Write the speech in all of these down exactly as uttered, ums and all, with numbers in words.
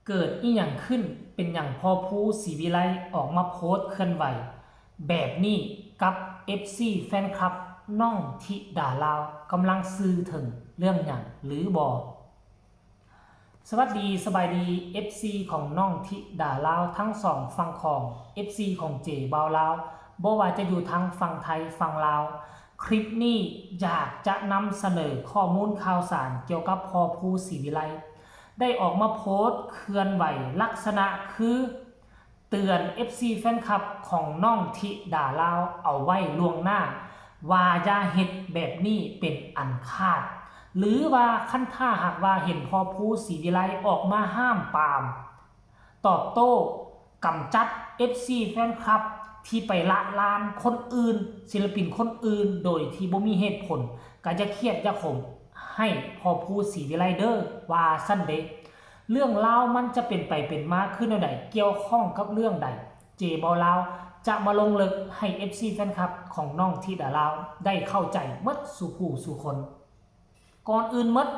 เกิดอิหยังขึ้น เป็นหยังพ่อภู ศรีวิไล ออกมาโพสต์เคลื่อนไหวแบบนี้กับ เอฟซี แฟนคลับน้องธิดาลาว กำลังซื่อถึงเรื่องหยังหรือบ่ สวัสดีสบายดี เอฟซี ของน้องธิดาลาวทั้งสองฝั่งของ เอฟซี ของเจบ่าวลาว บ่ว่าจะอยู่ทางฝั่งไทยฝั่งลาว คลิปนี้อยากจะนำเสนอข้อมูลข่าวสารเกี่ยวกับพ่อภู ศรีวิไล ได้ออกมาโพสต์เคลื่อนไหวลักษณะคือ เตือน เอฟซี แฟนคลับของน้องธิดาลาวเอาไว้ล่วงหน้า ว่าอย่าเฮ็ดแบบนี้เป็นอันขาด หรือว่าคันถ้าหากว่าเห็นพ่อภู ศรีวิไล ออกมาห้ามปราม ตอบโต้กำจัด เอฟซี แฟนคลับที่ไปละลานคนอื่น ศิลปินคนอื่นโดยที่บ่มีเหตุผล ก็อย่าเครียดอย่าขมให้พ่อภู ศรีวิไล เด้อ ว่าซั่นเด้ เรื่องราวมันจะเป็นไปเป็นมาคือแนวใด เกี่ยวข้องกับเรื่องใด เจบ่าวลาวจะมาลงลึกให้ เอฟซี แฟนคลับของน้องธิดาลาวได้เข้าใจหมดสู่ผู้สู่คน ก่อนอื่นหมด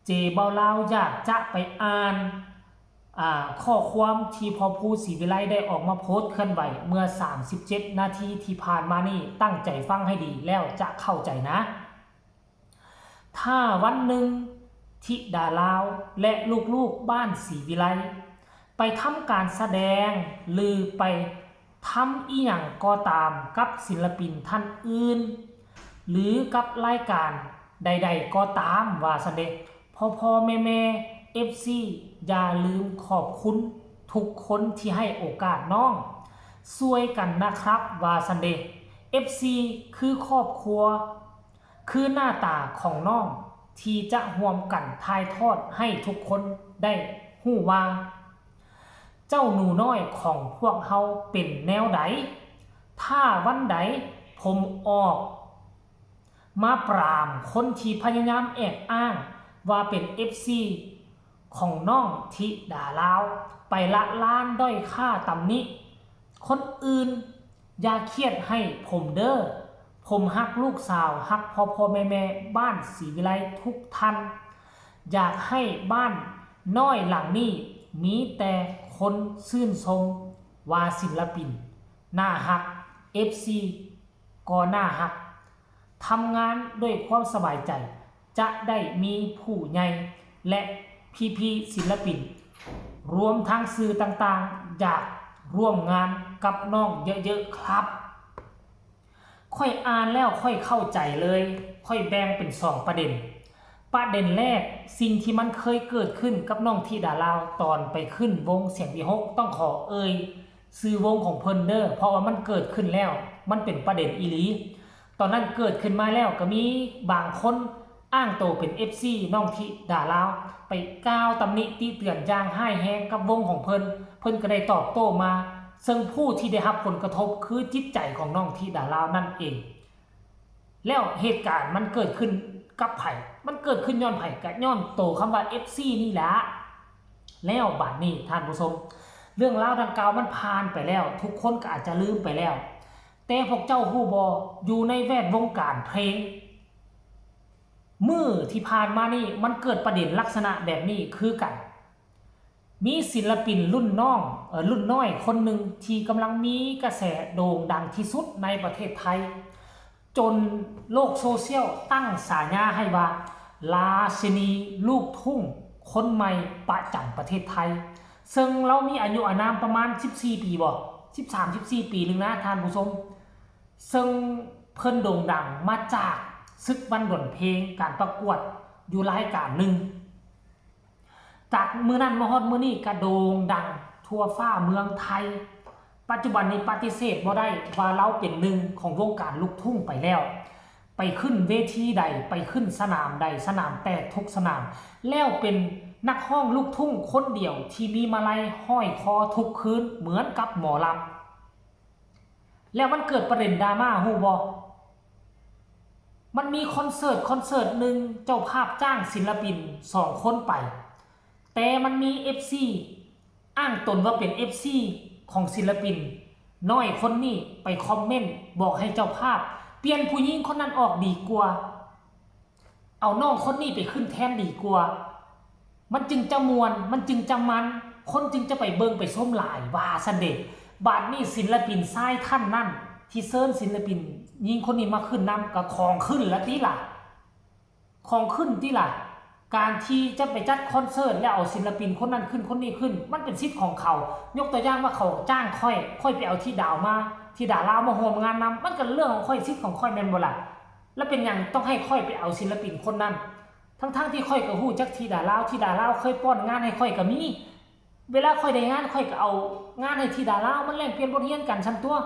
เจบ่าวลาวอยากจะไปอ่านอ่าข้อความที่พ่อภู ศรีวิไล ได้ออกมาโพสต์เคลื่อนไหวเมื่อ สามสิบเจ็ด นาทีที่ผ่านมานี่ ตั้งใจฟังให้ดีแล้วจะเข้าใจนะ ถ้าวันหนึ่งธิดาลาวและลูกๆบ้านศรีวิไล ไปทำการแสดงหรือไปทำอีหยังก็ตามกับศิลปินท่านอื่น หรือกับรายการใดๆก็ตามว่าซั่นเด้ พ่อๆแม่ๆ เอฟซี อย่าลืมขอบคุณทุกคนที่ให้โอกาสน้อง ช่วยกันนะครับว่าซั่นเด้ เอฟซี คือครอบครัว คือหน้าตาของน้องที่จะร่วมกันถ่ายทอดให้ทุกคนได้ฮู้ว่า เจ้าหนูน้อยของพวกเฮาเป็นแนวใด ถ้าวันใดผมออกมาปรามคนที่พยายามแอบอ้างว่าเป็น เอฟซี ของน้องธิดาลาว ไปละลานด้อยค่าตำหนิคนอื่น อย่าเครียดให้ผมเด้อ ผมฮักลูกสาว ฮักพ่อพ่อแม่แม่บ้านศรีวิไลทุกท่าน อยากให้บ้านน้อยหลังนี้มีแต่คนชื่นชมว่าศิลปินน่าฮัก เอฟซี ก็น่าฮัก ทำงานด้วยความสบายใจ จะได้มีผู้ใหญ่และพี่ๆศิลปิน รวมทั้งสื่อต่างๆ อยากร่วมงานกับน้องเยอะๆครับ ค่อยอ่านแล้วค่อยเข้าใจเลย ค่อยแบ่งเป็นสองประเด็น ประเด็นแรก สิ่งที่มันเคยเกิดขึ้นกับน้องธิดาลาวตอนไปขึ้นวงเสียงวิหก ต้องขอเอ่ยชื่อวงของเพิ่นเด้อ เพราะว่ามันเกิดขึ้นแล้ว มันเป็นประเด็นอีหลี ตอนนั้นเกิดขึ้นมาแล้วก็มีบางคนอ้างโตเป็น เอฟซี น้องธิดาลาว ไปกล่าวตำหนิติเตือนอย่างร้ายแรงกับวงของเพิ่น เพิ่นก็ได้ตอบโต้มา ซึ่งผู้ที่ได้รับผลกระทบคือจิตใจของน้องธิดาลาวนั่นเอง แล้วเหตุการณ์มันเกิดขึ้นกับไผ มันเกิดขึ้นย้อนไผ ก็ย้อนโตคำว่า เอฟซี นี่แหละ แล้วบัดนี้ท่านผู้ชม เรื่องราวดังกล่าวมันผ่านไปแล้ว ทุกคนก็อาจจะลืมไปแล้ว แต่พวกเจ้าฮู้บ่ อยู่ในแวดวงการเพลง มื้อที่ผ่านมานี่มันเกิดประเด็นลักษณะแบบนี้คือกัน มีศิลปินรุ่นน้อง เอ่อ รุ่นน้อยคนหนึ่งที่กำลังมีกระแสโด่งดังที่สุดในประเทศไทย จนโลกโซเชียลตั้งฉายาให้ว่า ราชินีลูกทุ่งคนใหม่ประจำประเทศไทย ซึ่งลาวมีอายุอานามประมาณ สิบสี่ ปีบ่ สิบสาม สิบสี่ ปีหนึ่งนะท่านผู้ชม ซึ่งเพิ่นโด่งดังมาจากศึกวันดวลเพลง การประกวดอยู่รายการหนึ่ง จากมื้อนั้นมาฮอดมื้อนี้ก็โด่งดังทั่วฟ้าเมืองไทย ปัจจุบันนี้ปฏิเสธบ่ได้ว่าลาวเป็นหนึ่งของวงการลูกทุ่งไปแล้ว ไปขึ้นเวทีใด ไปขึ้นสนามใด สนามแตกทุกสนาม แล้วเป็นนักร้องลูกทุ่งคนเดียวที่มีมาลัยห้อยคอทุกคืนเหมือนกับหมอลำ แล้วมันเกิดประเด็นดราม่าฮู้บ่ มันมีคอนเสิร์ตคอนเสิร์ตหนึ่ง เจ้าภาพจ้างศิลปินสองคนไป แต่มันมี เอฟซี อ้างตนว่าเป็น เอฟซี ของศิลปินน้อยคนนี้ไปคอมเมนต์บอกให้เจ้าภาพ เปลี่ยนผู้หญิงคนนั้นออกดีกว่า เอาน้องคนนี้ไปขึ้นแทนดีกว่า มันจึงจะม่วน มันจึงจะมัน คนจึงจะไปเบิ่งไปชมหลายว่าซั่นเด้ บาดนี้ศิลปินชายท่านนั้น ที่เชิญศิลปินหญิงคนนี้มาขึ้นนำ ก็ของขึ้นละติล่ะ ของขึ้นติล่ะ การที่จะไปจัดคอนเสิร์ตแล้วเอาศิลปินคนนั้นขึ้นคนนี้ขึ้น มันเป็นสิทธิ์ของเขา ยกตัวอย่างว่าเขาจ้างข้อย ข้อยไปเอาธิดามา ธิดาลาวมาร่วมงานนำ มันก็เรื่องของข้อย สิทธิ์ของข้อยแม่นบ่ล่ะ แล้วเป็นหยังต้องให้ข้อยไปเอาศิลปินคนนั้น ทั้งๆที่ข้อยก็ฮู้จักธิดาลาว ธิดาลาวเคยป้อนงานให้ข้อยก็มี เวลาข้อยได้งานข้อยก็เอางานให้ธิดาลาว มันแลกเปลี่ยนบทเรียนกันซั่นตั่ว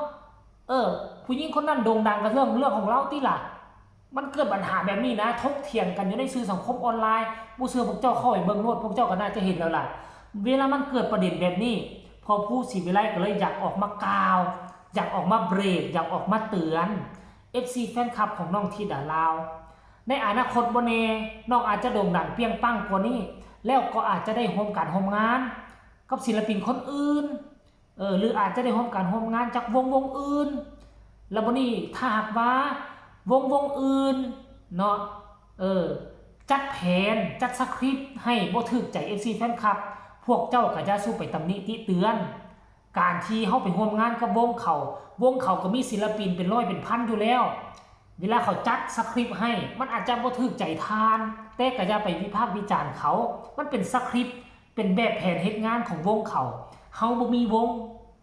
เออ ผู้หญิงคนนั้นโด่งดังก็เรื่อง เรื่องของลาวติล่ะ มันเกิดปัญหาแบบนี้นะ ถกเถียงกันอยู่ในสื่อสังคมออนไลน์ บ่เชื่อพวกเจ้าเข้าไปเบิ่งโลด พวกเจ้าก็น่าจะเห็นแล้วล่ะ เวลามันเกิดประเด็นแบบนี้ พ่อภูศรีวิไลก็เลยอยากออกมากล่าว อยากออกมาเบรก อยากออกมาเตือน เอฟซี แฟนคลับของน้องธิดาลาว ในอนาคตบ่แน่ น้องอาจจะโด่งดังเปรี้ยงปังกว่านี้ แล้วก็อาจจะได้ร่วมการร่วมงาน กับศิลปินคนอื่น เออ หรืออาจจะได้ร่วมการร่วมงานจากวงวงอื่น แล้วบัดนี้ถ้าหากว่าวงวงอื่นเนาะ เออ จัดแผน จัดสคริปต์ให้บ่ถูกใจ เอฟซี แฟนคลับ พวกเจ้าก็อย่าสู่ไปตำหนิติเตือน การที่เฮาไปร่วมงานกับวงเขา วงเขาก็มีศิลปินเป็นร้อยเป็นพันอยู่แล้ว เวลาเขาจัดสคริปต์ให้ มันอาจจะบ่ถูกใจท่าน แต่ก็อย่าไปวิพากษ์วิจารณ์เขา มันเป็นสคริปต์ เป็นแบบแผนเฮ็ดงานของวงเขา เฮาบ่มีวง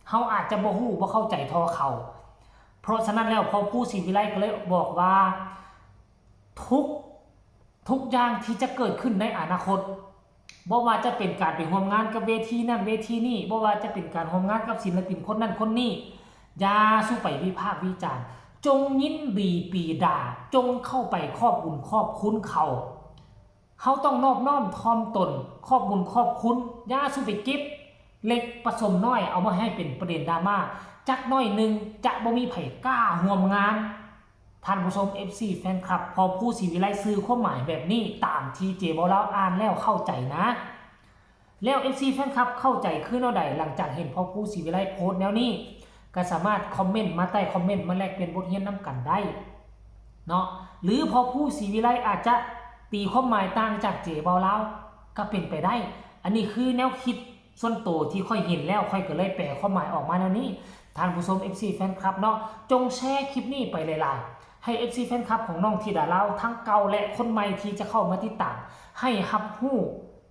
เฮาอาจจะบ่ฮู้บ่เข้าใจเท่าเขา เพราะฉะนั้นแล้วพ่อภูศรีวิไลก็เลยบอกว่า ทุก ทุกอย่างที่จะเกิดขึ้นในอนาคต บ่ว่าจะเป็นการไปร่วมงานกับเวทีนั่นเวทีนี่ บ่ว่าจะเป็นการร่วมงานกับศิลปินคนนั้นคนนี้ อย่าสู่ไปวิพากษ์วิจารณ์ จงยินดีปรีดา จงเข้าไปขอบบุญขอบคุณเขา เฮาต้องนอบน้อมถ่อมตน ขอบบุญขอบคุณ อย่าสู่ไปเก็บเล็กผสมน้อย เอามาให้เป็นประเด็นดราม่า จักหน่อยหนึ่งจะบ่มีไผกล้าร่วมงาน ท่านผู้ชม เอฟซี แฟนคลับ พ่อภูศรีวิไลสื่อความหมายแบบนี้ตามที่เจบ่าวลาวอ่านแล้วเข้าใจนะ แล้ว เอฟซี แฟนคลับเข้าใจคือแนวใด หลังจากเห็นพ่อภูศรีวิไลโพสต์แนวนี้ ก็สามารถคอมเมนต์มาใต้คอมเมนต์มาแลกเปลี่ยนบทเรียนนำกันได้เนาะ หรือพ่อภูศรีวิไลอาจจะตีความหมายต่างจากเจบ่าวลาว ก็เป็นไปได้ อันนี้คือแนวคิดส่วนตัวที่ข้อยเห็นแล้ว ข้อยก็เลยแปลความหมายออกมาแนวนี้ ท่านผู้ชม เอฟซี แฟนคลับเนาะ จงแชร์คลิปนี้ไปหลายๆ ให้ เอฟซี แฟนคลับของน้องธิดาลาวทั้งเก่าและคนใหม่ที่จะเข้ามาติดตาม ให้รับรู้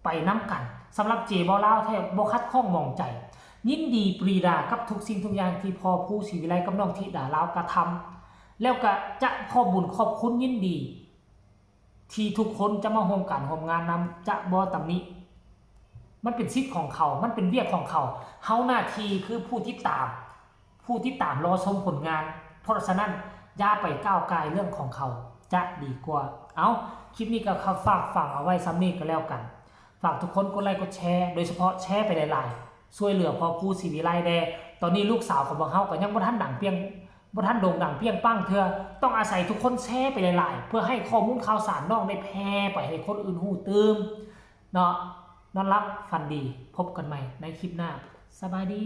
ไปนำกัน สำหรับเจบ่าวลาวแท้บ่ขัดข้องหมองใจ ยินดีปรีดากับทุกสิ่งทุกอย่างที่พ่อภูศรีวิไลกับน้องธิดาลาวกระทำ แล้วก็จะขอบบุญขอบคุณยินดี ที่ทุกคนจะมาร่วมการร่วมงานนำ จะบ่ตำหนิ มันเป็นสิทธิ์ของเขา มันเป็นเวียกของเขา เฮาหน้าที่คือผู้ติดตาม ผู้ติดตามรอชมผลงาน เพราะฉะนั้นอย่าไปก้าวก่ายเรื่องของเขา จะดีกว่า เอ้า คลิปนี้ก็ฝากฝังเอาไว้ส่ำนี้ก็แล้วกัน ฝากทุกคนกดไลค์กดแชร์ โดยเฉพาะแชร์ไปหลายๆ ช่วยเหลือพ่อภูศรีวิไลแด่ ตอนนี้ลูกสาวของพวกเฮาก็ยังบ่ทันดังเปรี้ยง บ่ทันโด่งดังเปรี้ยงปังเทื่อ ต้องอาศัยทุกคนแชร์ไปหลายๆ เพื่อให้ข้อมูลข่าวสารน้องได้แพร่ไปให้คนอื่นฮู้ตื่มเนาะ นอนหลับฝันดี พบกันใหม่ในคลิปหน้า สบายดี